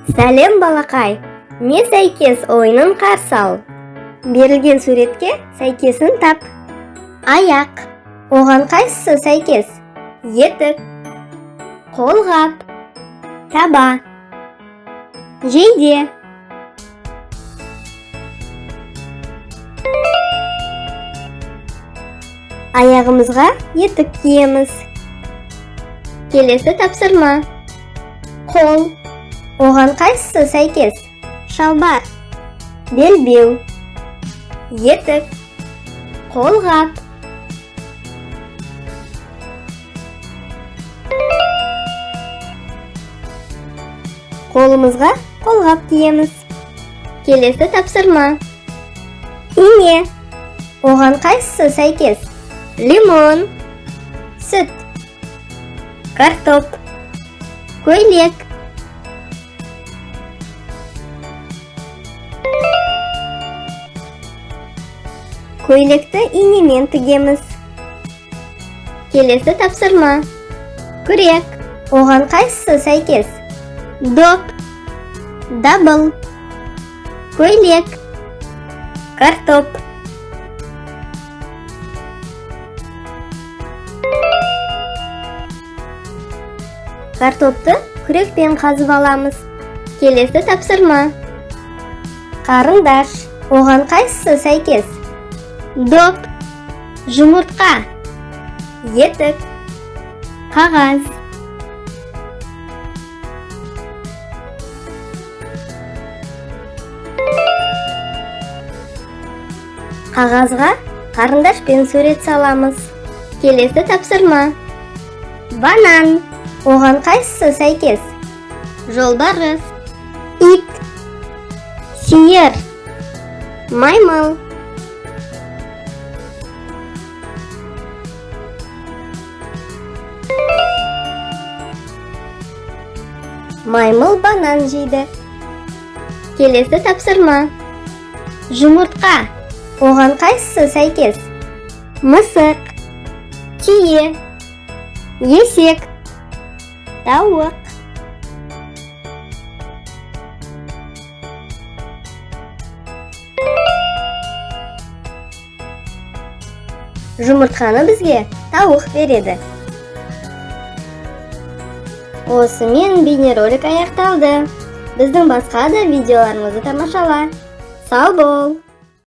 Сәлем, балақай! Не сәйкес ойынын қарсы ал. Берілген суретке сәйкесін тап. Аяқ. Оған қайсысы сәйкес? Етік. Қолғап. Таба. Жейде. Аяғымызға етік киеміз. Келесі тапсырма. Қол. Оған қайсысы сәйкес? Шалбар. Белбеу. Етік. Қолғап. Қолымызға қолғап киеміз. Келесі тапсырма. Ине. Оған қайсысы сәйкес? Лимон. Сүт. Картоп. Көйлек. Көйлекті инемен тігеміз. Келесі тапсырма. Күрек. Оған қайсысы сәйкес? Доп. Дабыл. Көйлек. Картоп. Картопты күрекпен қазып аламыз. Келесі тапсырма. Қарындаш. Оған қайсысы сәйкес? Доп. Жұмыртқа. Етік. Қағаз. Қағазға қарындашпен сурет саламыз. Келесі тапсырма. Банан. Оған қайсысы сәйкес? Жолбарыс. Ит. Сиыр. Маймыл. Маймыл банан жейді. Келесі тапсырма. Жұмыртқа. Оған қайсысы сәйкес? Мысық. Түйе. Есек. Тауық. Жұмыртқаны бізге тауық береді. Осымен бейнеролик аяқталды. Біздің басқа да видеоларымызды тамашала. Сау бол!